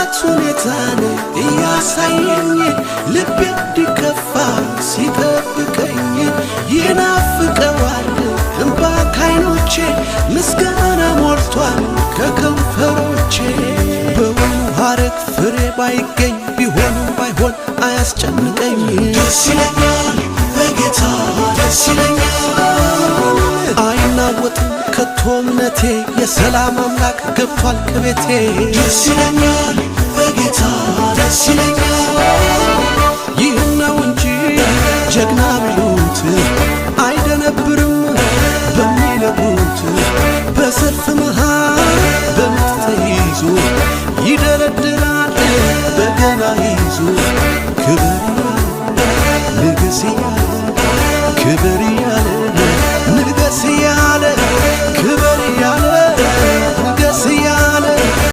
ጠላት ሁኔታን እያሳየኝ ልቤ እንዲከፋ ሲጠብቀኝ ይናፍቀዋል እምባ ካይኖቼ ምስጋና ሞልቷል ከከንፈሮቼ። በወይኑ ሐረግ ፍሬ ባይገኝ ቢሆንም ባይሆን አያስጨንቀኝ። ደስ ይለኛል በጌታ ደስ ይለኛል። አይናወጥም ከቶ እምነቴ፣ የሰላም አምላክ ገብቷል ከቤቴ። ደስ ይለኛል በጌታ ደስ ይለኛል። ይህን ነው እንጂ ጀግና ቢሉት አይደነብርም በሚነግሩት።